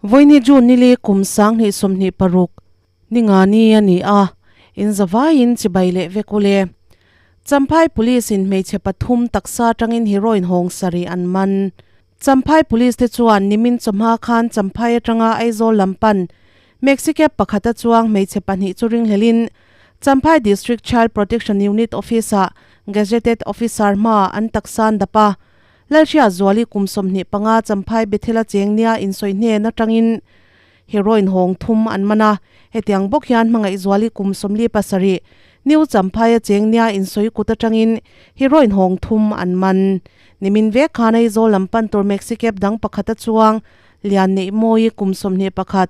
Vawiini June nili kum 2026 ninga ni a ni a, in zavaiin chibai leh vek u le. Champhai Police in hmeichhe pathum taksa atangin heroin hawng sarih an man. Champhai Police te chuan nimin chawhma khan Champhai atanga Aizawl lam pan Maxi-cab pakhata chuang hmeichhe pahnih chu ringhlelin Champhai District Child Protection Unit Office-ah Gazetted Officer hmaah an taksa an dap a. Lalhria Zuali kum 25 Champhai Bethel-a cheng nia insawi hnen atangin heroin hawng thum an man a. Hetiang bawk hian Hmangaih Zuali kum 47 New Champhai-a cheng nia insawi kut atangin heroin hawng thum an man. Nimin vek khan Aizawl lam pan tur Maxi-cab dang pakhata chuang Lian neih mawi kum 21,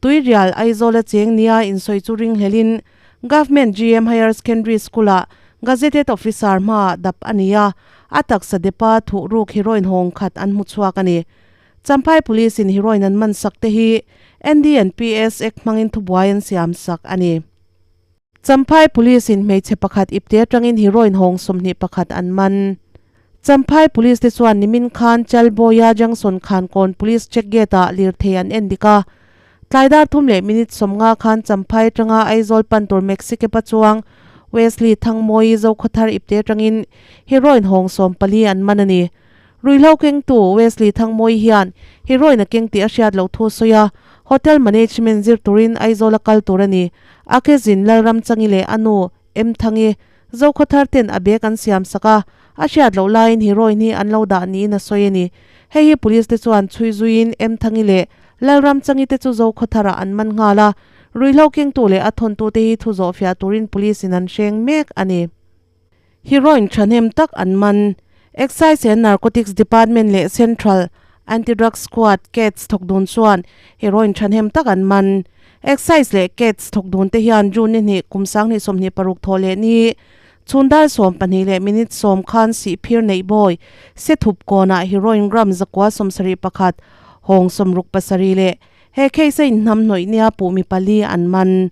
Tuirial Aizawla cheng nia insawi chu ringhlelin Government GM Higher Secondary School-ah Gazetted Officer hmaah dap a ni a, a taksa depa thuh ruk heroin hawng khat an hmu chhuak a ni. Champhai Police-in heroin an man sak te hi NDNPS Act hmangin thubuai an siam sak a ni. Champhai Police-in hmeichhe pakhat ipte atangin heroin hawng 21 an man. Champhai Police te chuan nimin khan Chalbawia Junction Khankawn Police Check Gate-ah lirthei an en dik a. Tlai dar thum leh minute 50 khan Champhai atanga Aizawl pan tur Maxi Cab-a chuang Wesley Thangmawi Zokhawthar ipte atangin heroin hawng 14 an man a ni. Ruihhlo kengtu Wesley Thangmawi hian heroin a keng tih a hriat loh thu sawi a, Hotel Management zir turin Aizawl a kal tur a ni. A kezin Lalramchangi leh a nu M Thangi, Zokhawthar ten a bag an siam sak a, a hriat loh laiin heroin hi an lo dah niin a sawi a ni. Hei hi police te chuan chhui zuiin M Thangi leh Lalramchangi te chu Zokhawtharah an man nghal a, ruihhlo kengtu leh a thawntute hi thu zawhfiah turin police in an hreng mek a ni. Heroin thahnem tak an man. Excise and Narcotics Department leh Central Anti-Drug Squad, CADS, thawk dun chuan heroin thahnem tak an man. Excise leh CADS thawk dun te hian June ni hnih kum 2026 thawh leh ni chhun dar 12 leh minute 10 khan sihphir neih bawi Sethup kawnah heroin gram 171 hawng 67 leh He case a inhnamhnawih nia puh mi pali an man.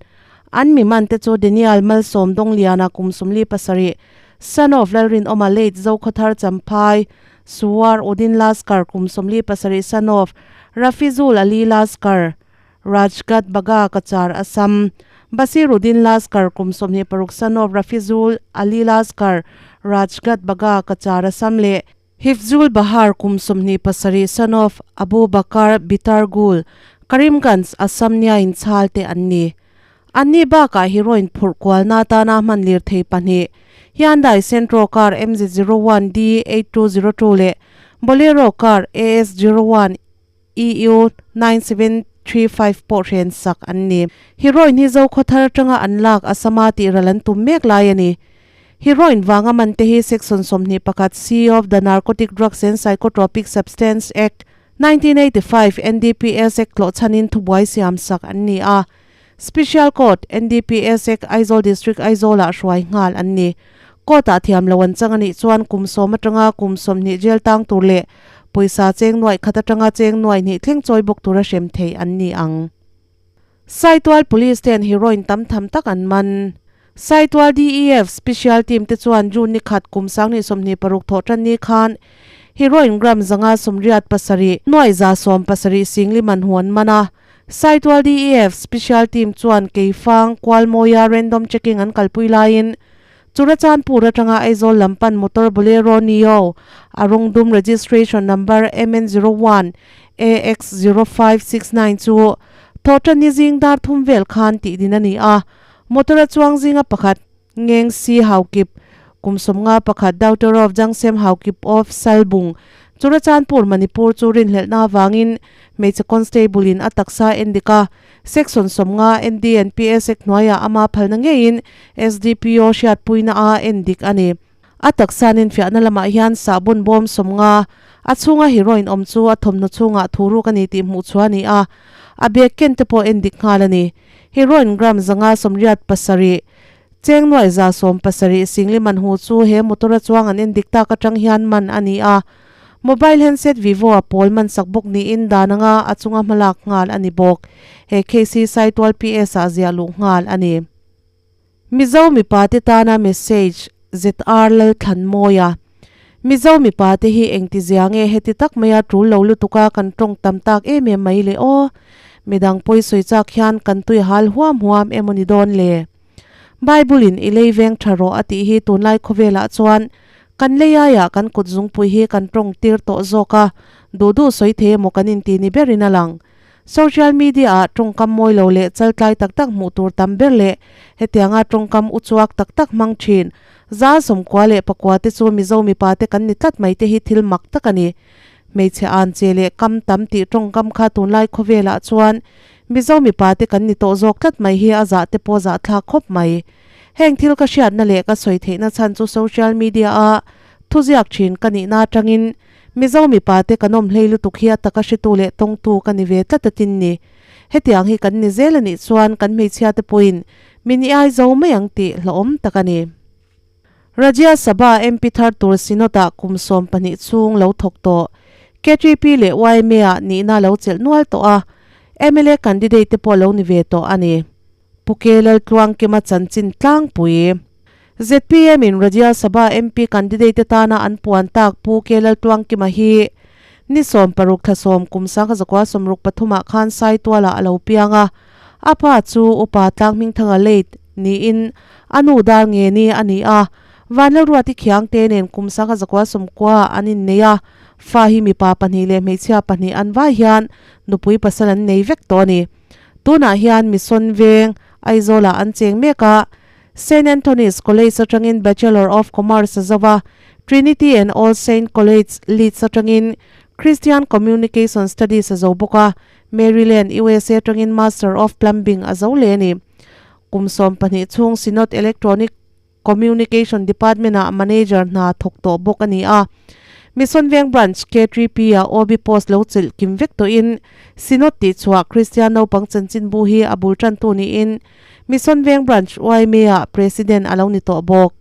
An mi man te chu Daniel Malsawm Dongliana kum 47, son of Lalrinawma late Zokhawthar Champhai, Suwar Udin Laskar kum 47 son of Rafizul Ali Laskar, Rajghat Baga Cachar Assam, Basiruddin Laskar kum 26 son of Rafizul Ali Laskar, Rajghat Baga Cachar Assam leh Hifzul Bahar kum 27 son of Abu Bakar Bitar Gul, Karimganj, Assam nia inchhal te an ni. Anni bakah heroin phurh kualna atana hman lir thei pahnih, Hyundai Santro car MZ01 D8202 leh Bolero car AS01 EU 9735 pawh hren sak an ni. Heroin hi Zokhawthar atanga an lak Assama tih ral an tum mek lai a ni. Heroin vanga man te hi Section 21 C of the Narcotic Drugs and Psychotropic Substance Act, 1985, NDPS Act tlawh chhanin thubuai siam sak an ni a. Special Court, NDPS Act, Aizawl District Aizawl-ah hruai nghal an ni. Court-ah thiam lo an chang a nih chuan kum 10 atanga kum 20 jail tang tur leh pawisa cheng nuaih khat atanga cheng nuaih hnih thleng chawi bawk tura hrem thei an ni ang. Saitual Police ten heroin tam tham tak an man. Saitual DEF Special Team te chuan June ni khat kum 2026 thawh tan ni khan heroin gram 187 nuaih 170 singli man hu an man a. Saitual DEF Special Team chuan Keifang, Kualmawia random checking an kalpui laiin Churachandpur atanga Aizawl lam pan motor Bolero Neo a rawng dum registration number MN01 AX0569 chu Thawhtanni zing dar thum vel khan tih din a ni a. Motor a chuang zinga pakhat Ngeng Si Haokip, kum 51 daughter of Jangsem Haokip of Salbung, Churachandpur, Manipur chu rinhlelhna avangin hmeichhe constable in a taksa en dik a. Section 50 NDNPS Act hnuaiah ama phalna ngeiin SDPO hriatpuina a en dik a ni. A taksa ninfiahna lamah hian sahbun bawm 50 a chhunga heroin awm chu a thawmhnaw chhungah thu ruk a ni tih hmuh chhuah a ni a, a bag ken te pawh en dik nghal a ni. Heroin gram 187, cheng nuaih 170 singli man hu chu he motor a chuang an en dik tak atang hian man a ni a. Mobile handset Vivo a pawl man sak bawk niin dan anga a chunga hmalak nghal a ni bawk. He case hi Saitual PS ah ziah luh nghal a ni. Mizo mipa te tana message ZR Lalthlanmawia. Mizo mipa te hi engti zia nge heti tak maia tul lo lutuk a kan tawng tam tak em em mai le aw. Midang pawi sawi chak hian kan tui hal huam huam emaw ni dawn le. Bible in i lei veng tha rawh a tih hi tunlai khawvelah chuan kan lei aiah kan kut zungpui hi kan tawng tir tawh zawk a, duh duh sawi thei emaw kan inti ni berin a lang. Social media ah tawngkam mawi lo leh chaltlai tak tak hmuh tur tam ber leh hetianga tawngkam uchuak tak tak hmang thin za sawmkua leh pakua te chu Mizo mipa te kan ni tlat mai te hi thil mak tak a ni. Hmeichhe an che leh kam tam tih tawngkam kha tunlai khawvelah chuan Mizo mipa te kan ni tawh zawk tlat mai hi a zah te pawh zahthlak khawp mai. Heng thil ka hriatna leh ka sawi theihna chhan chu social media a thuziak thin ka nihna atangin Mizo mipa te kan awm hlei lutuk hi a taka hretu leh tawngtu ka ni ve tlat a tin ni. Hetiang hi kan ni zel a nih chuan kan hmeichhia te pawhin min i ai zo mai ang tih hlauhawm tak a ni. Rajya Sabha MP thar tur Synod-ah kum 12 chhung lo thawk tawh. KTP leh YMA-ah nihna lo chelh nual tawh a, mla candidate te pawh lo ni ve tawh a ni. Pu Ke Laltluangkima chanchin tlangpui. Zpm in Rajya Sabha MP candidate atana an puan tak Pu Ke Laltluangkima hi ni 16 thla 10 kum 1963 ah khan Saitualah a lo piang a, a pa chu Upa Tlanghmingthanga late niin a nu dar nge ni a ni a, Vanlalruati Khiangte nen kum 1990 ah an innei a, fa hi mipa pahnih leh hmeichhia pahnih an vai hian nupui pasal an nei vek tawh a ni. Tunah hian Mission Veng, Aizawlah an cheng mek a, Saint Anthony's College atangin Bachelor of Commerce a zo a, Trinity and All Saint College, Leeds atangin Christian Communication Studies a zo bawk a, Maryland, USA atangin Master of Plumbing a zo leh a ni. Kum 12 chhung Synod Electronic Communication Department-ah Manager hna thawk tawh bawk a ni a. Mission Veng Branch K3P ah OB post lo chelh kim vek tawhin Synod tihchhuah Kristian naupang chanchinbu hi a bul tantu niin Mission Veng Branch YMA ah President a lo ni tawh bawk.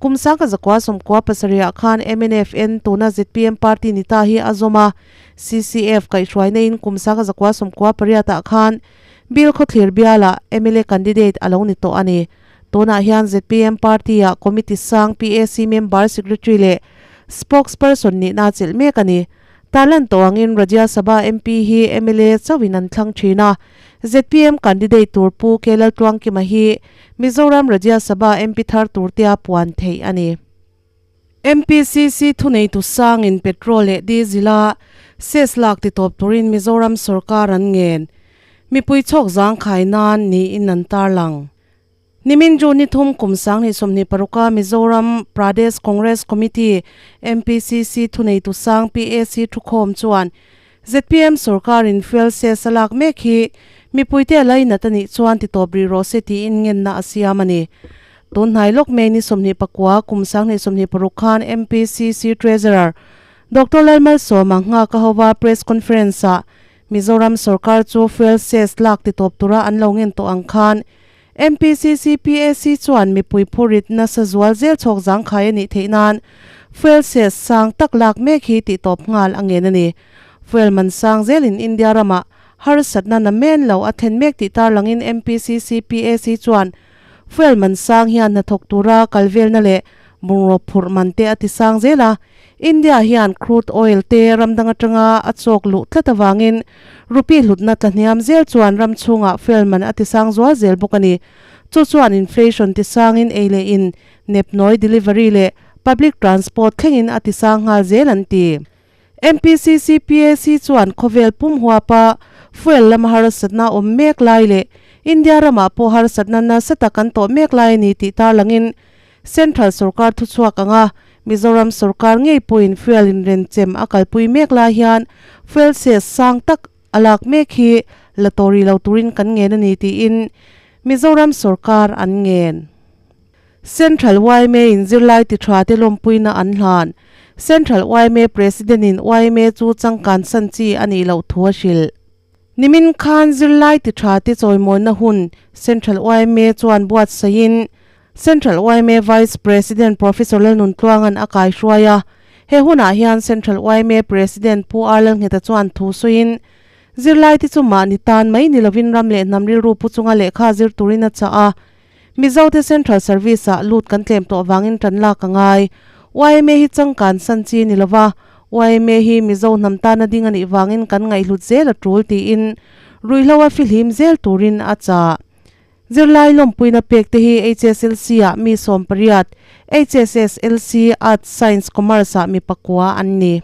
Kum 1997 ah khan MNFN tuna zpm party ni ta hi a zawm a, CCF kaihhruaina in kum 1998 ah khan Bill Khawthlir bialah mla candidate a lo ni tawh a ni. Tunah hian zpm party ah committee sang PAC member secretary leh spokesperson nihna a chelh mek a ni. Tarlan tawh angin Rajya Sabha MP hi mla chauhin an thlang thin a. Zpm candidate tur Pu K Laltluangkima hi Mizoram Rajya Sabha MP thar tur tia puan theih a ni. MPCC thuneitu sangin petrol leh diesel a cess lak titawp turin Mizoram sorkar an ngen. Mipui chhawk zangkhai nan niin an tarlang. Nimin June ni thum kum 2026 a Mizoram Pradesh Congress Committee, MPCC, thuneitu sang PAC thukhawm chuan zpm sorkarin fuel cess a lak mek hi mipuite a lainat a nih chuan titawp rih rawh se tiin ngenna a siam a ni. Tun hnai lawk May ni 24 kum 2026 khan MPCC Treasurer Doctor Lalmalsawma nghak a hova press conference-ah Mizoram sorkar chu fuel cess lak titawp tura an lo ngen tawh ang khan MPCC PAC chuan mipui phurit nasa zual zel chhawk zangkhai a nih theih nan fuel cess sang tak lak mek hi tihtawp nghal a ngen a ni. Fuel man sang zelin India ramah harsatna na men lo a thlen mek tih tarlangin MPCC PAC chuan fuel man sang hian hnathawk tura kal velna leh bungraw phurh man te a ti sang zel a. India hian crude oil te ram dang atanga a chawk luh tlat avangin rupee hlutna tlahniam zel chuan ram chhungah fuel man a tisang zual zel bawk a ni. Chu chuan inflation tisangin ei leh in, nepnawi delivery leh public transport thlengin a tisang nghal zel an ti. MPCC PAC chuan khawvel pum huapa fuel lama harsatna awm mek lai leh India ramah pawh harsatna nasa tak an tawh mek lai a ni tih tarlangin Central sorkar thuchhuak anga Mizoram sorkar ngei pawhin fuel inrenchem a kalpui mek lai hian fuel cess sang tak a lak mek hi la tawh rih lo turin kan ngen a ni tiin Mizoram sorkar an ngen. Central yma in zirlai ti tha te lawmpuina an hlan. Central yma President in yma chu changkan san chi a nih loh thu a hrilh. Nimin khan zirlai ti tha te chawimawina hun Central yma chuan buatsaihin Central yma Vice President Professor Lalnuntluanga'n a kaihruai a. He hunah hian Central yma President Pu R Lalngheta chuan thu sawiin, Zirlai te chu mahni tan mai ni lovin ram leh hnam rilru pu chunga lehkha zir turin a chah a. Mizote Central Service-ah lut kan tlem tawh vangin tan lak a ngai. Yma hi changkan san chi ni lova, yma hi Mizo hnam tana ding a nih vangin kan ngaihhlut zel a tul tiin ruihhlo a fihlim zel turin a chah. Zirlai lawmpuina pek te hi HSLC ah mi 18, HSSLC, Arts, Science, Commerce ah mi pakua an ni.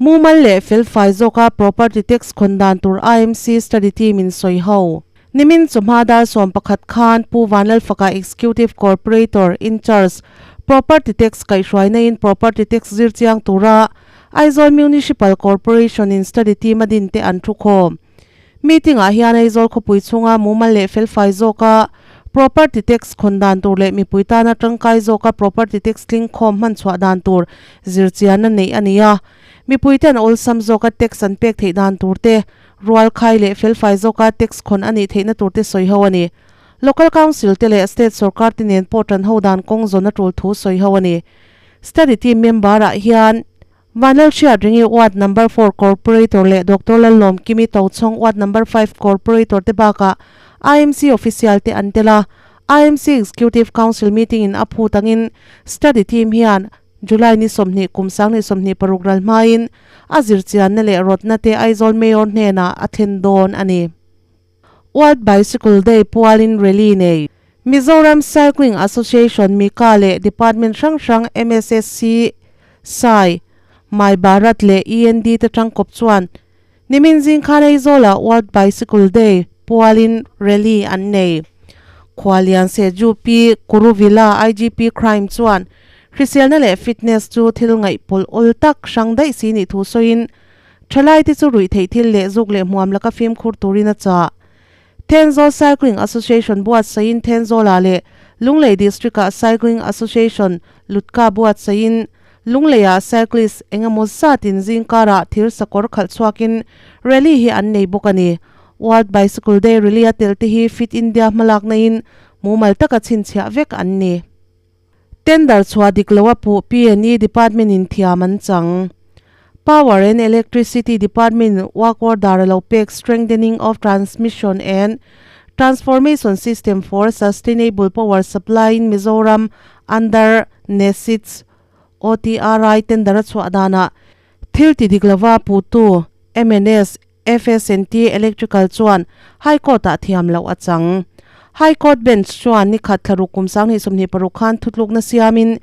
Mumal leh felfai zawka Property Tax khawn dan tur IMC Study Team in sawi ho. Nimin chawhma dar 11 khan Pu Vanlalfaka Executive Corporator in Charge Property Tax kaihhruaina in Property Tax zir chiang tura Aizawl Municipal Corporation in Study Team a din te an thu khawm. Meeting ah hian Aizawl khawpui chhunga mumal leh felfai zawka Property Tax khawn dan tur leh mipui tana tangkai zawka Property Tax tling khawm hman chhuah dan tur zirchianna neih a ni a. Mipui ten awlsam zawka tax an pek theih dan tur te, rual khai leh felfai zawka tax khawn a nih theihna tur te sawi ho a ni. Local Council te leh State sorkar te nen pawh tan ho dan kawng zawn a tul thu sawi ho a ni. Study team member ah hian Vanlalhriat Ringi Ward Number 4 Corporator leh Doctor Lallawm Kimi Tochhawng Ward Number 5 Corporator te bakah IMC official te an tel a. IMC Executive Council meeting in a phut angin study team hian July ni 20 kum 2026 ral hmain a zirchianna leh rawtna te Aizawl Mayor hnenah a thlen dawn a ni. World Bicycle Day pualin rally nei. Mizoram Cycling Association Mika leh Department hrang hrang MSSC, sai, My Bharat leh END te tangkawp chuan nimin zing khan Aizawlah World Bicycle Day pualin rally an nei. Khualian Seju Pi Kuruvilla IGP Crime chuan hriselna leh fitness chu thil ngaih pawlh awl tak hrang daih si nih thu sawiin Thalai te chu ruih theih thil leh zuk leh hmuam laka fimkhur turin a chah. Thenzawl Cycling Association buatsaihin Thenzawlah leh Lunglei District-ah Cycling Association Lutka buatsaihin Lungleiah cyclist eng emaw zatin zingkarah thir sakawr khalh chhuakin rally hi an nei bawk a ni. World Bicycle Day rally a tel te hi Fit India hmalakna in mumal taka chhinchhiah vek an ni. Tender chhuah dik lo a puh PNE Department in thiam an chang. Power and Electricity Department in work order a lo pek Strengthening of Transmission and Transformation System for Sustainable Power Supply in Mizoram under NESIDS OTRI tender a chhuah danah thil ti dik lova puhtu MNS FSNT Electrical chuan High Court-ah thiam loh a chang. High Court Bench chuan ni khat thlaruk kum 2026 khan thutlukna siamin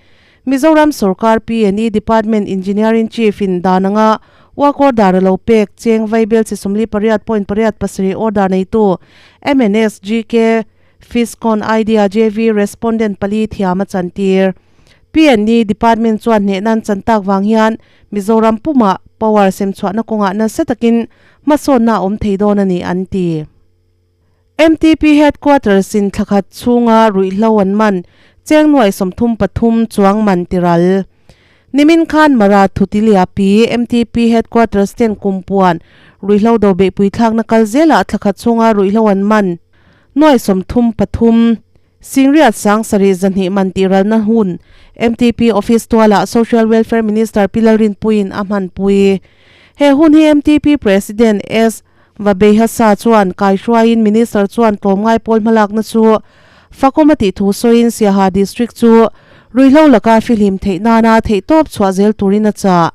Mizoram sorkar PNE Department Engineering Chief in dan anga work order a lo pek cheng vaibel chi 48.87 order neitu MNS GK Fiscon Idea JV Respondent pali thiam a chantir. PNE Department chuan hnehna an chan tak vang hian Mizoram pumah power sem chhuahna kawngah nasa takin hmasawnna a awm thei dawn a ni an ti. MTP Headquarters in thlakhat chhunga ruihhlo an man cheng nuai 33 chuang man tiral. Nimin khan Mara Thutilia pi MTP Headquarters ten kumpuan ruihhlo do beihpui thlakna kal zelah thlakhat chhunga ruihhlo an man nuai 33 Singriat sang sarih zahnih man tih ralna hun MTP Office tualah Social Welfare Minister Pi Lalrinpuiin a hmanpui. He hun hi MTP President S. Vabeihasa chuan kaihruaiin Minister chuan tlawmngai pawl hmalakna chu fakawm a tih thu sawiin Siaha District chu ruihhlo laka fihlim theih nana theihtawp chhuah zel turin a chah.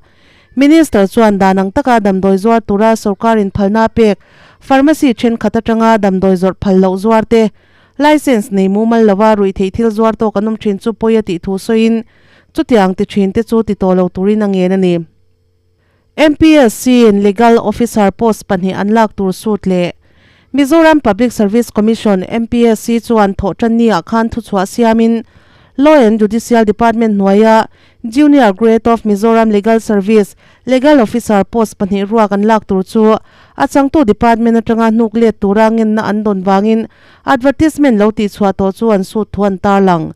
Minister chuan dan ang taka damdawi zuar tura sorkarin phalna pek pharmacy thenkhat atanga damdawi zawrh phal loh zuar te License nei mumal lova ruih theih thil zuar tawk an awm thin chu pawi a tih thu sawiin chutiang ti thin te chu ti tawh lo turin a ngen a ni. MPSC in Legal Officer post pahnih an lak tur sut leh Mizoram Public Service Commission, MPSC, chuan thawhtanni ah khan thuchhuah siamin Law and Judicial Department hnuaia Junior Grade of Mizoram Legal Service Legal Officer post pahnih ruak an lak tur chu a changtu department atanga hnuk let tura ngenna an dawn vangin advertisement lo tihchhuah tawh chu an sut thu an tarlang.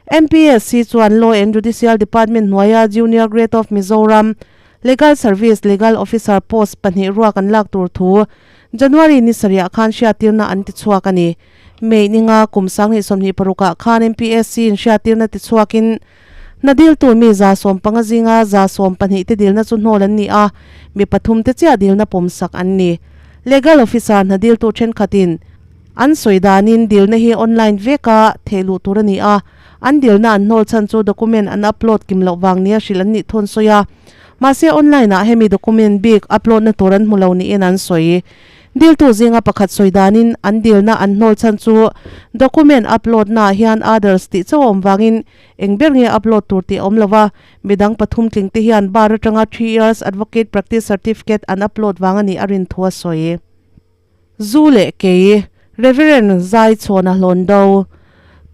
MPSC chuan Law and Judicial Department hnuaia Junior Grade of Mizoram Legal Service Legal Officer post pahnih ruak an lak tur thu January ni sarih ah khan hriattirna an tichhuak a ni. May ninga kum 2026 ah khan MPSC in hriattirna tichhuakin hna diltu mi 150 zinga 112 te dilna chu hnawl an ni a, mi pathum te chiah dilna pawmsak an ni. Legal Officer hna diltu thenkhatin an sawi danin dilna hi online veka thehluh tur a ni a, An dilna an hnawl chhan chu document an upload kim loh vang nia hrilh an nih thu an sawi a. Mahse online ah hemi document bik upload na tur an hmu lo niin an sawi. Diltu zinga pakhat sawi danin an dilna an hnawl chhan chu document upload naah hian others tih chauh a awm vangin eng ber nge upload tur tih a awm lo va, midang pathum tling te hian bar atanga 3 years advocate practice certificate an upload vang a nih a rin thu a sawi. Zu leh kei, Reverend Zai Chhawna hlawn do.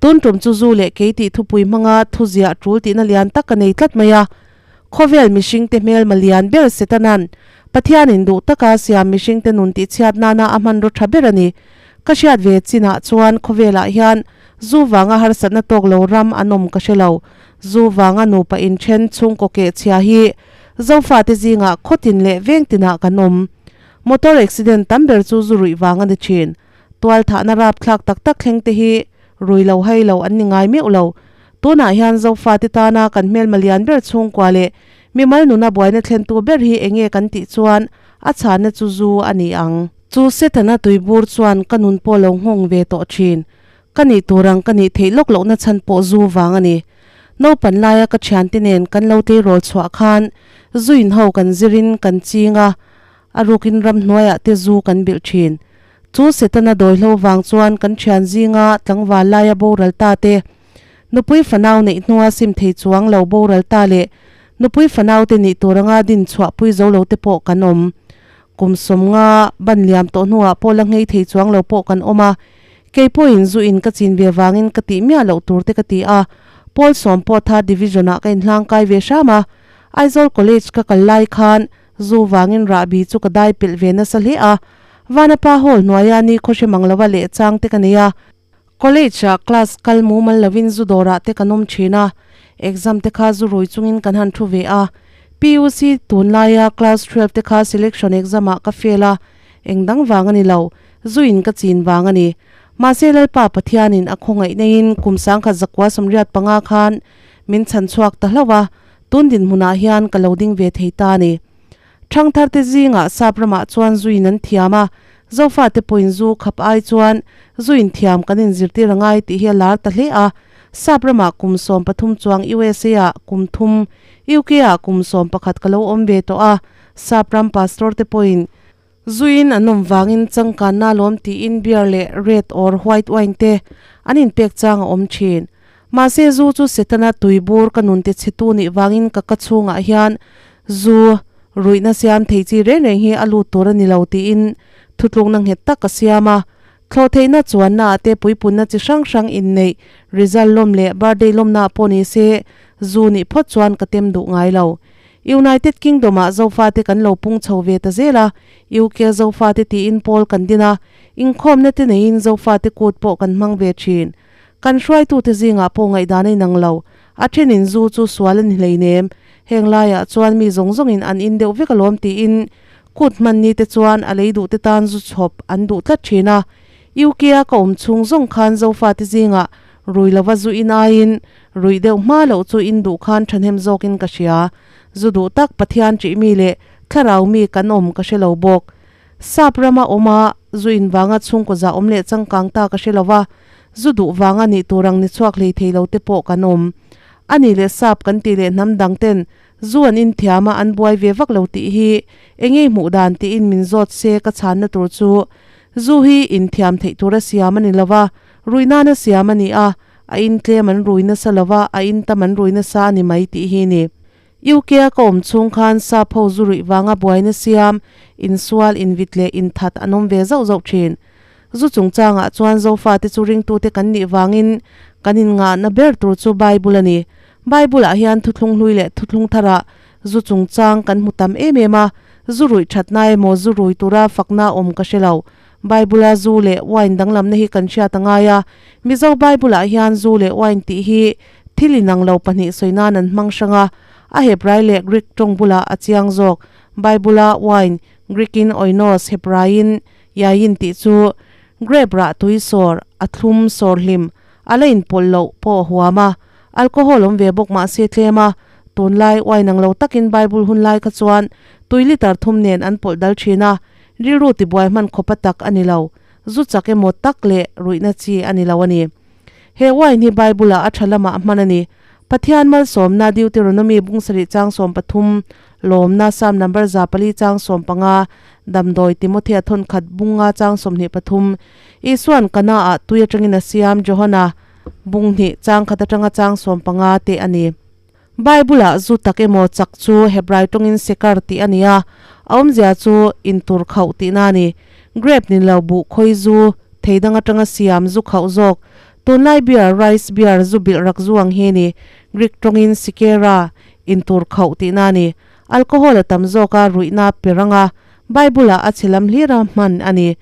Tun tum chu zu leh kei tih thupui hmanga thu ziah tul tihna lian tak ka nei tlat mai a. Khawvel mihringte hmelma lian ber Setanan Pathianin duh taka siam mihringte nun tihchhiat nana a hmanraw tha ber a ni. Ka hriat ve chinah chuan khawvelah hian zu vanga harsatna tawk lo ram an awm ka hre lo. Zu vanga nupa inthen chhungkaw kehchhia hi Zofate zingah khawtin leh vengtinah kan awm. Motor accident tam ber chu zu ruih vang a ni thin. Tual thahna rapthlak tak tak thleng te hi rui lo hai lo an ni ngai meuh lo. Tunah hian Zofate tana kan hmelma lian ber chhungkua leh mimal nuna buaina thlentu ber hi enge kan tih chuan a chhanna chu zu a ni ang. Chu Setana tuibur chuan ka nun pawh lo nghawng ve tawh thin. Ka nih tur ang ka nih theih lawk lohna chhan pawh zu vang a ni. Naupan laia ka thiante nen kan lo tleirawl chhuah khan zuin ho kan zirin kan ching a, a rukin ramhnuaiah te zu kan bilh thin. Chu Setana dawihlo vang chuan kan thian zinga tlangval laia boral ta te, nupui fanau neih hnua sim thei chuang lo boral ta leh nupui fanau te nih tur anga din chhuahpui zo lo te pawh kan awm. Kum sawmnga ban liam tawh hnuah pawh la nghei thei chuang lo pawh kan awm a, Kei pawhin zu in ka chin ve vangin ka tih miah loh tur te ka ti a, Paul sawm pawh third division ah ka inhlang kai ve hram a, Aizawl College ka kal lai khan zu vangin rahbi chu ka dai pelh ve nasa hle a, Vanapa Hall hnuaia ni khawhre mang lova leh chang te ka nei a, College ah class kal mumal lovin zu dawrah te kan awm thin a, exam te kha zu rui chungin kan han thu ve a, PUC tunlaia class 12 te kha selection exam ah ka fail a, Eng dang vang a ni lo, zuin ka chin vang a ni. Mahse Lalpa Pathianin a khawngaih neiin kum sangkhat zakua 85 khan min chhan chhuak ta hlauh a, tun dinhmunah hian ka lo ding ve thei ta a ni. Thangtharte zingah sap ramah chuan zuin an thiam a, Zofate pawhin zu khap ai chuan zuin thiam kan inzirtir a ngai tih hi a lar ta hle a, sap ramah kum 13 chuang USA ah kum thum, UK ah kum 11 ka lo awm ve tawh a, Sap ram pastor te pawhin zuin an awm vangin changkanna lawm tiin beer leh red or white wine te an inpek chang a awm thin. Mahse zu chu Setana tuibur ka nun ti chhetu nih vangin ka ka chhungah hian zu ruihna siam thei chi reng reng hi a lut tur a ni lo tiin thutlukna nghet tak a siam a. Thlawh theihna chuanna ah te puipunna chi hrang hrang inneih result lawm leh birthday lawmna ah pawh ni se zu nih phawt chuan ka tem duh ngai lo. United Kingdom-ah Zofate kan lo pung chho ve ta zel a, UK Zofate tiin pawl kan din a, inkhawmna te neiin Zofate kut pawh kan hmang ve thin. Kan hruaitute zingah pawh ngaihdan a inang lo, a thenin zu chu sual a ni hleinem, heng laiah chuan mi zawng zawngin an in deuh vek alawm tiin kut hman ni te chuan a lei duhte tan zu chhawp an duh tlat thin a. UK-a ka awm chhung zawng khan Zofate zingah rui lova zu in aiin Ruih deuh hma loh chu in duh khan thahnem zawkin ka hria. Zu duh tak Pathian ṭih mi leh thlarau mi kan awm ka hre lo bawk. Sap rama awm a, zu in vanga chhungkaw zah awm leh changkang ta ka hre lo va, zu duh vanga nih tur ang ni chhuak hlei thei lo te pawh kan awm. A nih leh sap kan tih leh hnam dang ten zu an in thiam a an buai ve vak lo tih hi engei hmuh dan tiin min zawt se ka chhanna tur chu zu hi in thiam theih tura siam a ni lo va, ruih nana siam a ni a, A in tlem an rui nasa lo va, a in tam an rui nasa a ni mai tih hi ni. UK a ka awm chhung khan sap ho zu ruih vanga buaina siam, insual, invit leh inthat an awm ve zauh zauh thin. Zu chungchangah chuan Zofate chu ringtute kan nih vangin kan inngahna ber tur chu Bible a ni. Bible-ah hian thuthlung hlui leh thuthlung tharah zu chungchang kan hmu tam em em a, zu ruih thatna emaw zu rui tura fakna awm ka hre lo. Bible-a zu leh wine danglamna hi kan hriat a ngai a, Mizo Bible-ah hian zu leh wine tih hi thil inang lo pahnih sawi nan an hmang hrang a, a Hebrai leh Greek tawng bulah a chiang zawk. Bible-a wine, Greek-in oinos, Hebraiin yayin tih chu grape rah tui sawr, a thlum, sawr hlim, a la inpawlh loh pawh a huam a, alcohol awm ve bawk mah se tlem a, tunlai wine ang lo takin Bible hun lai kha chuan tui litre thum nen an pawlh dal thin a, Rilru tibuai hman khawpa tak a ni lo, zu chak emaw tak leh ruihna chi a ni lo a ni. He wine hi Bible-ah a tha lamah hman a ni. Pathian malsawmna, Deuteronomy bung sarih chang 13, lawmna, Psalm number 400 chang 15, damdawi, Timothea thawnkhat bunga chang 23, Isua'n Kana-ah tui atangin a siam, Johana bung hnih chang khat atanga chang 15 te a ni. Bible-ah zu tak emaw chak chu Hebrai tawngin sekar tih a ni a, a awmzia chu intur khauh tihna a ni. Grape ni lo buh khawi zu, thei dang atanga siam zu khauh zawk, tunlai beer, rice beer, zu bilh rak zu ang hi a ni. Greek tawngin sikera, intur khauh tihna a ni. Alcohol a tam zawk a, ruihna pe rang a, Bible-ah a chhe lam hlira hman a ni.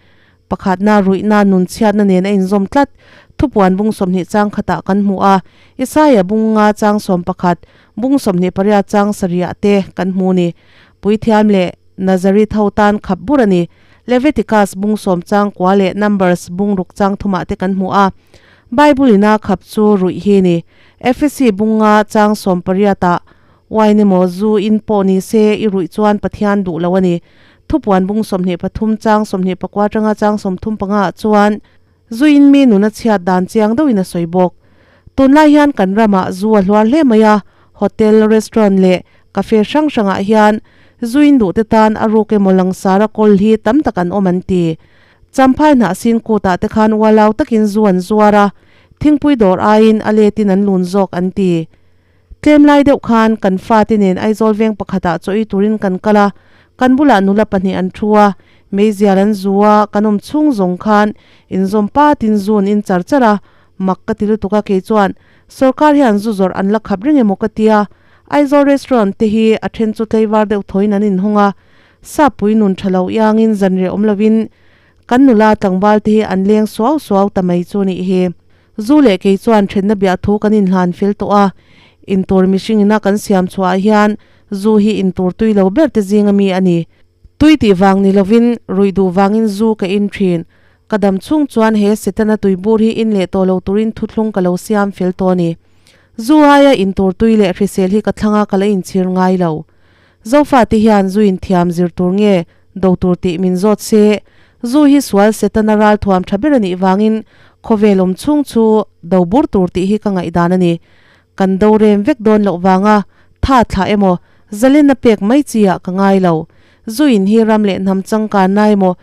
Pakhatna ruihna nun chhiatna nen a inzawm tlat. Thupuan bung 20 chang khatah kan hmu a, Isaia bung nga chang 11, bung 28 chang sarihah te kan hmu ni. Puithiam leh Nazareth ho tan khap bur a ni. Leviticus bung sawm chang kua leh Numbers bung ruk chang thumah te kan hmu a. Bible ina khap chu ruih hi ni. Efesi bung nga chang 18 ah Wine emaw zu in pawh ni se i ruih chuan Pathian duh lo a ni. Thupuan bung 23 chang 24 atanga chang 35 ah chuan zu in mi nuna chhiat dan chiang deuhin a sawi bawk. Tunlai hian kan ramah zu a hluar hle mai a, hotel, restaurant leh cafe hrang hrangah hian zu in duhte tan a ruk emaw langsar a kawl hi tam tak an awm an ti. Champhai hnah sin kutah te khan ualau takin zu an zuar a, thingpui dawr aiin a letin an lun zawk an ti. Tlem lai deuh khan kan fate nen Aizawl veng pakhatah chaw ei turin kan kal a, kan bulah nula pahnih an thu a, meizial an zu a, kan awm chhung zawng khan inzawm patin zu an in char char a, mak ka ti lutuk a kei chuan sawrkar hian zu zawrh an la khap reng emaw ka tia, Aizawl restaurant te hi a then chu tleivar deuh thawiin an inhawng a, Sappui nun tha lo iangin zanriah awm lovin kan nula tlangval te hi an leng suau suau ta mai chu nih hi. Zu leh kei chuan thenna biah thu kan inhlan fel tawh a, intur mihring ina kan siam chhuah ah hian zu hi intur tui lo ber te zing ami a ni. Tui tih vang ni lovin ruih duh vangin zu ka in thin. Ka dam chhung chuan he Setana tuibur hi in leh tawh lo turin thuthlung ka lo siam fel tawh a ni. Zu aia intur tui leh hrisel hi ka thlang a ka la inchhir ngai lo. Zofate hian zu inthiam zir tur nge do tur tih min zawt se, zu hi sual Setana ral thuam tha ber a nih vangin khawvel awm chhung chu do bur tur tih hi ka ngaihdan a ni. Kan do rem vek dawn loh vanga tha thlah emaw zalena pek mai chi ah ka ngai lo. Zu in hi ram leh hnam changkanna emaw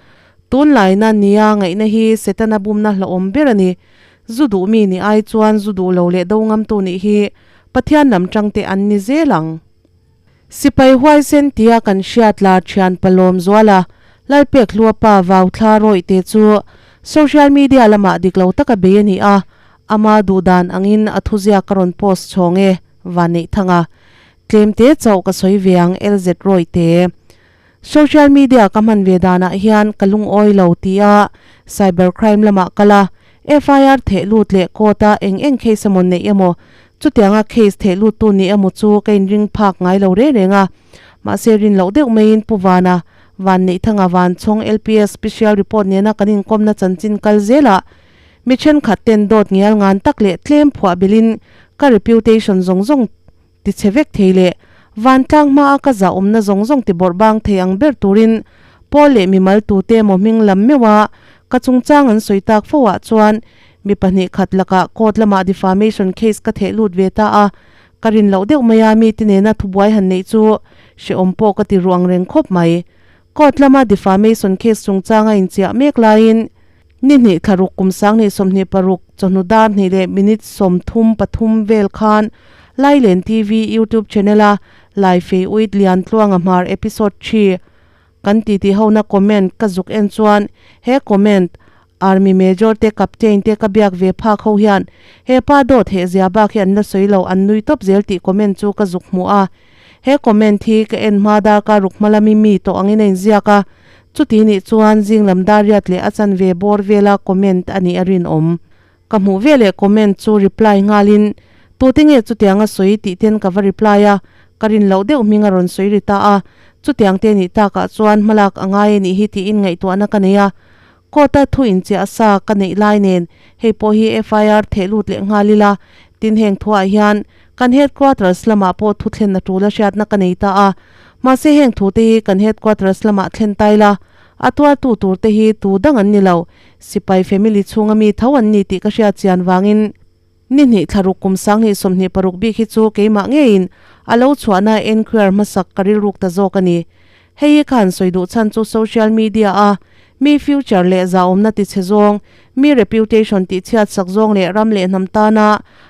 tunlaina nia ngaihna hi Setana bumna hlauhawm ber a ni. Zu duh mi nih ai chuan zu duh lo leh do ngamtu nih hi Pathian lam tangte an ni zel ang. Sipai huaisen tia kan hriat la thian palawm zuala Lalpek Hluapa vau thla rawih te chu social media lamah dik lo taka bei a ni a, ama duhdan angin a thuziak ka rawn post chhawng e, Vanneihthanga. Tlemte chauh ka sawi ve ang LZ rawih te. Social media ka hman ve danah hian ka lungawi lo tia cyber crime lamah kal a, FIR theh lut leh court a eng eng case emaw neih emaw, chutianga case theh lut tu nih emaw chu ka inring phak ngai lo reng reng a. Mahse rin loh deuh maiin Pu Vana, Vanneihthanga Vanchhawng LPS Special Report nena kan inkawmna chanchin kal zelah mi thenkhat ten dawt ngial ngan tak leh tlem phuah belin ka reputation zawng zawng Ti chhe vek thei leh vantlang hmaa ka zah awmna zawng zawng ti bawrh bang thei ang ber turin Paul leh mimal tute emaw hming lam meuha ka chungchang an sawi tak fo ah chuan mi pahnih khat lakah court lamah defamation case ka theh lut ve ta a, ka rin loh deuh maia mite nena thubuai han neih chu hrehawm pawh ka ti ruang reng khawp mai. Court lama defamation case chungchanga inchiah mek laiin Ni hnih thla ruk kum 2026 chawhnu dar hnih leh minute 33 vel khan Lailen TV YouTube channel a Lai Fei Uit Lian Tluanga Hmar episode 3 kan titi hona comment ka zuk en chuan he comment Army Major te Captain te ka biak ve phak ho hian he pa dawt heh zia bak hi an la sawi lo an nui tawp zel tih comment chu ka zuk hmuh a. He comment hi ka en hma darkar ruk hma lami mi tawh angin a inziak a. Chuti nih chuan zing lam dar riat leh a chanve bawr vela comment a nih a rinawm. Ka hmuh veleh comment chu reply nghalin, Tute nge chutianga sawi tih ten ka va reply a, ka rin loh deuh hming a rawn sawi ri ta a, chutiang te nih takah chuan hmalak a ngai a nih hi tiin ngaihtuahna ka nei a. Court-a thu inchiah sa ka neih lai nen hei pawh hi FIR theh lut leh nghal ila, tin heng thuah hian kan headquarters lamah pawh thu thlen a tul a hriatna ka nei ta a. Mahse heng thute hi kan headquarters lamah thlen tai la, a tuartu turte hi tu dang an ni lo, sipai family chhunga mi tho an ni tih ka hriat chian vangin. Ni hnih thlaruk kum 2026 bik hi chu keimah ngeiin a lo chhuahna enquire hmasak ka rilruk ta zawk a ni. Hei hi khan sawi duh chhan chu social media a mi future leh zahawmna tichhe zawng, mi reputation tihchhiat sak zawng leh ram leh hnam tana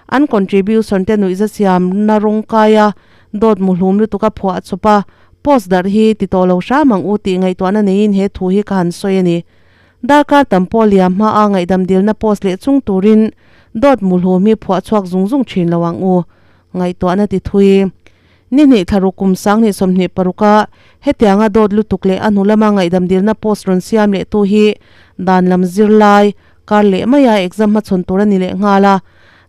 an contribution te nuihza siamna rawng kaia dawt muhlum lutuk a phuah chawp a, post darh hi ti tawh lo hram ang u tih ngaihtuahna neiin he thu hi ka han sawi a ni. Darkar tam pawh liam hmaa ngaihdam dilna post leh chung turin dawt muhlum hi phuah chhuak zung zung thin lo ang u. Ngaihtuahna ti thui. Ni hnih thlaruk kum 2026 a hetianga dawt lutuk leh a hnu lama ngaihdam dilna post rawn siam leh tu hi dan lam zirlai kar leh maia exam hmachhawn tur a ni leh nghal a.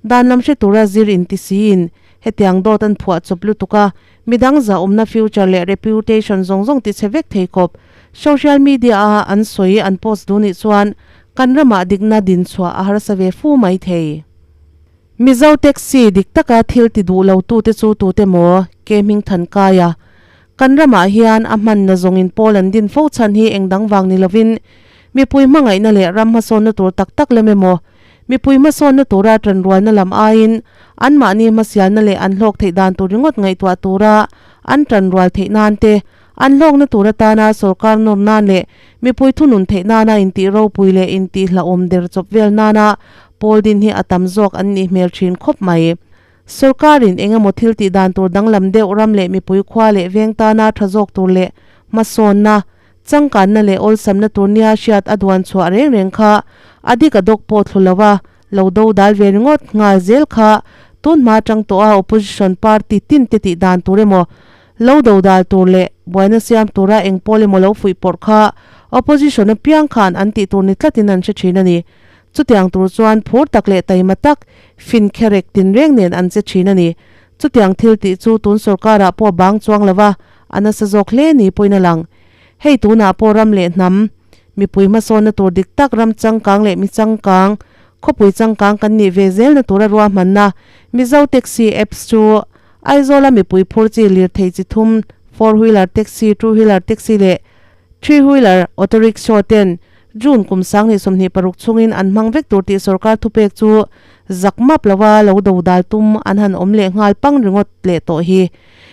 Dan lam hre tura zir inti siin hetiang dawt an phuah chawp lutuk a, midang zahawmna future leh reputation zawng zawng tichhe vek thei khawp social media a an sawi an post duh nih chuan kan ramah dikna dinchhuah a harsa ve fu mai thei. Mizo taxi dik taka thil ti duh lo tute chu tute maw? Ke hming than kai a. Kan ramah hian a hmanna zawngin pawl an din fo chhan hi eng dang vang ni lovin mipui hmangaihna leh ram hmasawnna tur tak tak lem emaw, mipui hmasawnna tura tanrualna lam aiin anmahni hmasialna leh an hlawk theih dan tur ringawt ngaihtuah tura an tanrual theih nan te, an hlawkna tur atana sorkar nawr nan leh mipui thunun theih nana intih ropui leh intih hlauhawm der chawp vel nana pawl din hi a tam zawk an nih hmel thin khawp mai. Sorkarin eng emaw thil tih dan tur danglam deuh ram leh mipui khua leh veng tana tha zawk tur leh hmasawnna, changkanna leh awlsamna tur nia hriat a duan chhuah reng reng kha a dik a dawk pawh thlu lo a, lo do dal ve ringawt nghal zel kha tun hma tang tawh a opposition party tin te tih dan tur emaw lo do dal tur leh buaina siam tura eng pawl emaw lo fuih pawrh kha opposition apiang khan an tih tur ni tlatin an hre thin a ni. Chutiang tur chuan phur tak leh taima tak, fin kherek tinreng nen an che thin a ni. Chutiang thil tih chu tun sorkarah pawh bang chuang lo va, a nasa zawk hle ni pawhin a lang. Hei tunah pawh ram leh hnam, mipui hmasawnna tur dik tak ram changkang leh mi changkang, khawpui changkang kan nih ve zelna tura ruahmanna Mizo Taxi Apps chu Aizawla mipui phur chi lirthei chi thum, four wheeler taxi, two wheeler taxi leh three wheeler auto rickshaw ten June kum 2026 chhungin an hmang vek tur tih sorkar thupek chu zak map lova lo do dal tum an han awm leh nghal pang ringawt leh tawh hi.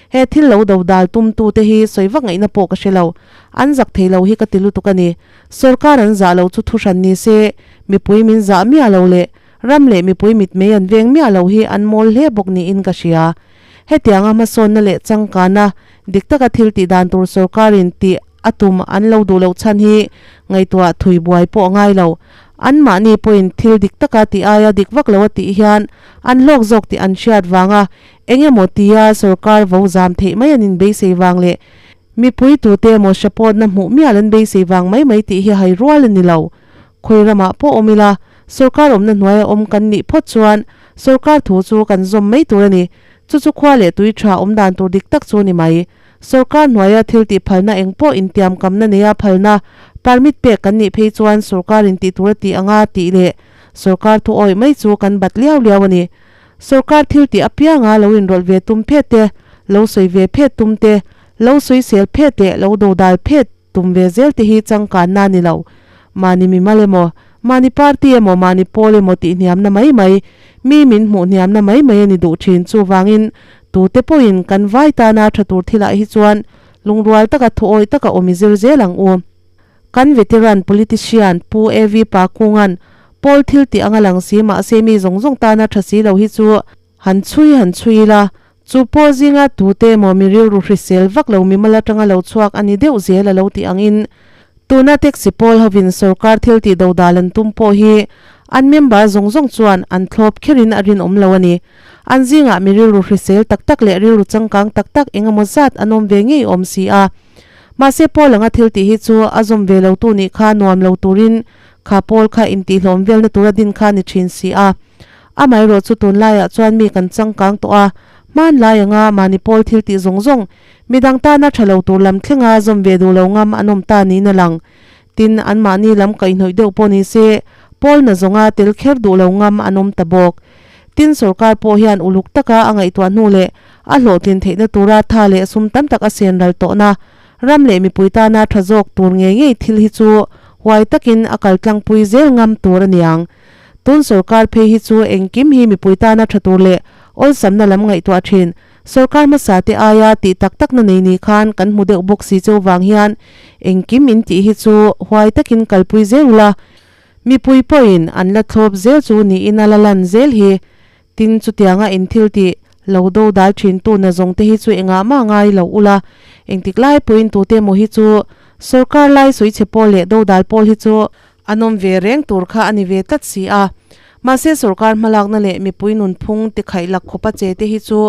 He thil lo do dal tum tu te hi sawi vak ngaihna pawh ka hre lo. An zak thei lo hi ka ti lutuk a ni. Sorkar an zah lo chu thuhran ni se, mipui min zah miah lo leh ram leh mipui mitmei an veng miah lo hi an mawl hle bawk niin ka hria. Hetianga hmasawnna leh changkana dik taka thil tih dan tur sorkarin tih a tum an lo duh loh chhan hi ngaihtuah thui buai pawh a ngai lo. Anmahni pawhin thil dik taka tih aia dik vak lo a tih hian an hlawk zawk tih an hriat vanga eng emaw tia sorkar vo zam theih mai an inbeisei vang leh mipui tute emaw support-na hmuh mial an beisei vang mai mai tih hi hai rual a ni lo. Khawi ramah pawh awm ila, sorkar awmna hnuaia awm kan nih phawt chuan sorkar thu chu kan zawm mai tur a ni. Chu chu khua leh tui tha awm dan tur dik tak chu a ni mai. Sorkar hnuaia thil tih phalna eng pawh intiam kamna neia phalna permit pek kan nih phei chuan sorkarin tih tur a tih anga tih leh sorkar thu awih mai chu kan bat liau liau a ni. Sorkar thil tih apianga lo inrawlh ve tum phet te, lo sawi ve phet tum te, lo sawisel phet leh lo dodal phet tum ve zel te hi changkanna a ni lo. Mahni mimal emaw, mahni party emaw, mahni pawl emaw tih hniamna mai mai, mi min hmuh hniamna mai mai a ni duh thin. Chuvangin, tute pawhin kan vai tana tha tur thilah hi chuan lungrual taka thuawih taka awm i zir zel ang u. Kan veteran politician Pu AV Pakunga'n pawl thil tih anga lang si mahse mi zawng zawng tana tha si lo hi chu han chhui han chhui ila, chu pawl zinga tute emaw mi rilru hrisel vak lo mimal atanga lo chhuak a ni deuh zel a lo tih angin tuna taxi pawl hovin sorkar thil tih dodal an tum pawh hi an member zawng zawng chuan an thlawp kherin a rinawm lo a ni. An zingah mi rilru hrisel tak tak leh rilru changkang tak tak engemaw zat an awm ve ngei awm si a. Mahse Paul anga thil tih hi chu a zawm ve lo tu nih kha nuam lo turin kha Paul kha intihhlawm velna tura din kha ni thin si a. Amaherawh chu tunlaiah chuan mi kan changkang tawh a, hmanlai anga mahni Paul thil tih zawng zawng midang tana tha lo tur lam thlenga zawm ve duh lo ngam an awm ta niin a lang. Tin, anmahni lam kaihhnawih deuh pawh ni se Paul na zawnga tel kher duh lo ngam an awm ta bawk. Tin, sorkar pawh hian uluk taka a ngaihtuah hnu leh a hlawhtlin theihna tura tha leh sum tam tak a sen ral tawhna ram leh mipui tana tha zawk tur ngei ngei thil hi chu huai takin a kaltlangpui zel ngam tur a niang. Tun sorkar phei hi chu engkim hi mipui tana tha tur leh awlsamna lam ngaihtuah thin. Sorkar hmasa te aia tih tak takna nei ni khan kan hmu deuh bawk si cheu vang hian engkim in tih hi chu huai takin kalpui zel ula, mipui pawhin an la thlawp zel chu niin a la lan zel hi. Tin, chutianga in thil tih lo do dal thin tu na zawng te hi chu engah mah ngai lo ula, engtik lai pawhin tute emaw hi chu sorkar lai sawi chhe pawl leh do dal pawl hi chu an awm ve reng tur kha a ni ve tlat si a. Mahse sorkar hmalakna leh mipui nunphung tikhaih lak khawpa che te hi chu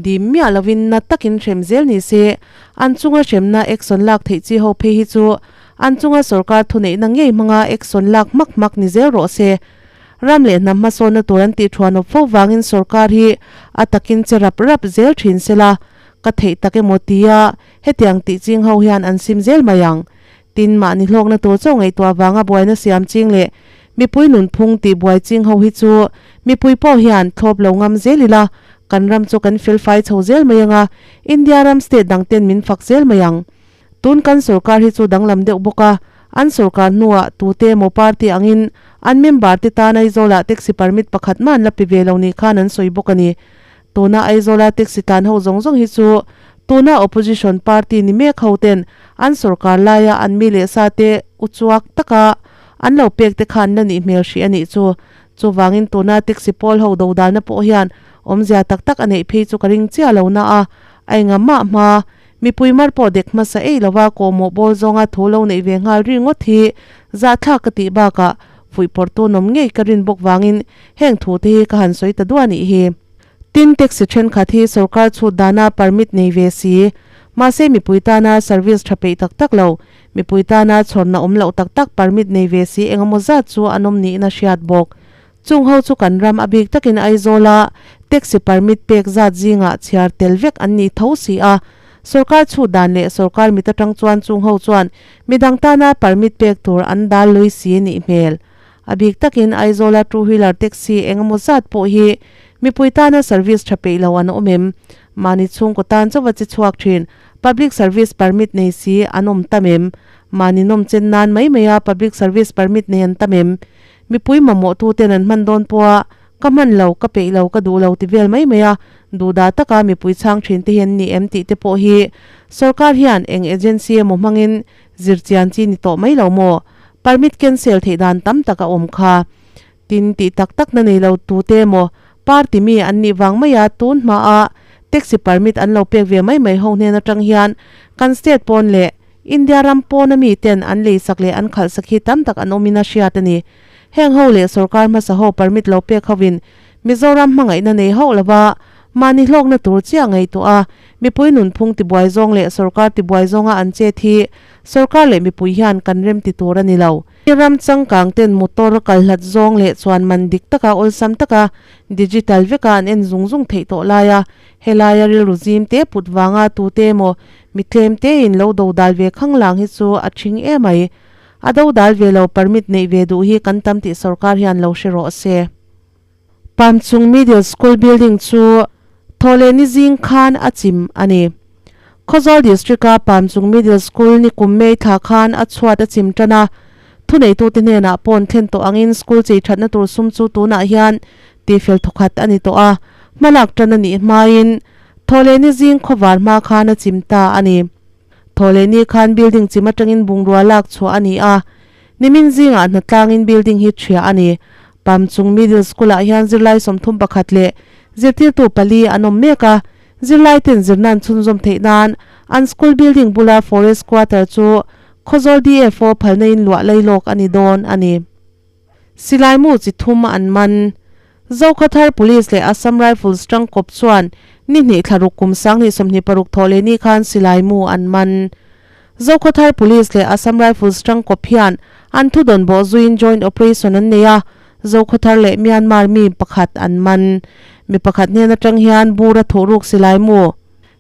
dim miah lovin na takin hrem zel ni se, an chunga hremna action lak theih chi ho phei hi chu an chunga sorkar thuneihna ngei hmanga action lak hmak hmak ni zel rawh se. Ram leh hnam hmasawnna tur an tih thuan awp fo vangin sorkar hi a takin che rap rap zel thin sela, ka theih tak emaw tia hetiang tih ching ho hian an sim zel mai ang. Tin, mahni hlawkna tur chauh ngaihtuah vanga buaina siam ching leh mipui nunphung tih buai ching ho hi chu mipui pawh hian thlawp lo ngam zel ila, kan ram chu kan felfai chho zel mai anga, India ram state dang ten min fak zel mai ang. Tun kan sorkar hi chu danglam deuh bawk a, an sorkar hnuah tute emaw party angin an member te tan Aizawlah taxi permit pakhat mah an la pe ve lo nih khan an sawi bawk a ni. Tuna Aizawla taxi tlan ho zawng zawng hi chu tuna opposition party ni mek ho ten an sorkar laia an mi leh sa te uchuak taka an lo pek te khan la nih hmel hrih a nih chu. Chuvangin tuna taxi pawl ho dodalna pawh hian awmzia tak tak a neih phei chu ka ring chiah lo na a, a engamah hma Mipui mar pawh dek hmasa ei lova kawhmawh bawl zawnga thu lo neih ve nghal ri ngawt hi zahthlak ka tih bakah fuihpawrh tu nawm ngei ka rin bawk vangin heng thu te hi ka han sawi ta duah nih hi. Tin, taxi thenkhat hi sorkar chhut dana permit nei ve si, mahse mipui tana service tha peih tak tak lo, mipui tana chhawrna awm loh tak tak permit nei ve si engemaw zat chu an awm niin a hriat bawk. Chung ho chu kan ram a bik takin Aizawla taxi permit pek zat zingah chhiar tel vek an ni tho si a. Sorkar chhut dan leh sorkar mit atang chuan chung ho chuan midang tana permit pek tur an dal lui si nih hmel. A bik takin Aizawla two wheeler taxi engemaw zat pawh hi mipui tana service tha peih lo an awm em? Mahni chhungkaw tan chauha chi chhuak thin public service permit nei si an awm tam em? Mahni nawmchen nan mai maia public service permit nei an tam em? Mipui mamawhtuten an hman dawn pawha ka hman lo, ka peih lo, ka duh lo ti vel mai mai a, duhdah taka mipui chhang thin te hi an ni em tih te pawh hi sorkar hian eng agency emaw hmangin zir chian chi ni tawh mai lo maw? Permit cancel theih dan tam tak a awm kha. Tin, tih tak tak na nei lo tute emaw party mi an nih vang mai a tun hmaa taxi permit an lo pek ve mai mai ho hnen atang hian kan state pawn leh India ram pawna miten an leisak leh an khalhsak hi tam tak an awmin a hriat a ni. Heng ho leh sorkar hmasa ho permit lo pek hovin Mizoram hmangaihna nei hauh lova mahni hlawkna tur chiah ngaihtuah a, mipui nunphung tibuai zawng leh sorkar tibuai zawnga an chet hi sorkar leh mipui hian kan rem ti tur a ni lo. Ram changkang ten motor kal hlat zawng leh chuan man dik taka awlsam taka digital veka an en zung zung theih tawh laia helaia rilru zim te put vanga tute emaw Mi tlem tein lo do dal ve khang lang hi chu a thing emai. A do dal ve lo permit neih ve duh hi kan tam tih sorkar hian lo hre rawh se. Pamchung Middle School building chu Thawhlehni zing khan a chim a ni. Khawzawl District-a Pamchung Middle School ni kum May thla khan a chhuat a chim tan a. Thuneitute hnenah pawn thlen tawh angin school chei thatna tur sum chu tunah hian tifel thawkhat a ni tawh a, hmalak tan a nih hmain Thawhlehni zing khawvar hma khan a chim ta a ni. Thawhlehni khan building chim atangin bungrua lak chhuah a ni a, nimin zingah hnatlangin building hi thiah a ni. Pamchung Middle School-ah hian zirlai 31 leh zirtirtu pali an awm mek a, zirlai ten zirna an chhunzawm theih nan an school building bula forest quarter chu Khawzawl DFO phalna in luah lailawk a ni dawn a ni. Silaimu chi thum an man. Zokhathar Police leh Assam Rifles tangkawp chuan ni hnih thla ruk kum 2026 thawh leh ni khan silaimu an man. Zokhathar Police leh Assam Rifles tangkawp hian an thudawn bawh zuiin joint operation an nei a, Zokhathar leh Myanmar mi pakhat an man. Mi pakhat hnen atang hian bura thuhruk silaimu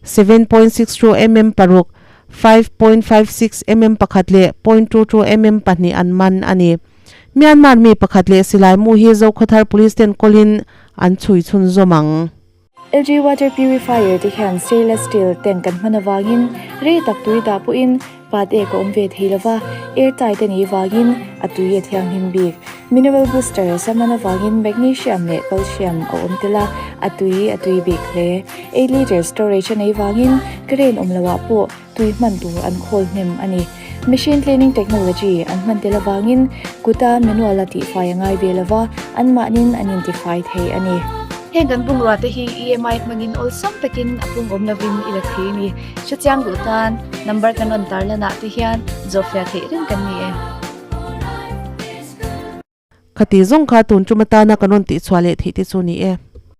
7.62 mm paruk, 5.56 mm pakhat leh 0.22 mm pahnih an man a ni. Myanmar mi pakhat leh silai mu hi Zokhawthar Police ten kawlin an chhui chhunzawm ang. LG Water Purifier te hian stainless steel tank an hman avangin rei tak tui dah pawhin pat ek a awm ve thei lova, air tight a nih vangin a tui a thianghlim bik. Mineral booster salmon avangin magnesium leh calcium a awm tel a, a tui a tui bik hle. Eight litre storage a nei vangin current awm loah pawh tui hman tur an khawl hnem a ni. Machine cleaning technology an hman tel avangin kuta manual a tihfai a ngai ve lova, anmahnin an intifai thei a ni. Heng kan bungrua te hi EMI hmangin awlsam takin a pung awm lovin i la thei a ni. Hrechiang duh tan number kan rawn tarlan ah te hian zawhfiah theih reng kan ni e. Khati zawng kha tun tum atana kan rawn tihchhuah leh theih te chu ni e.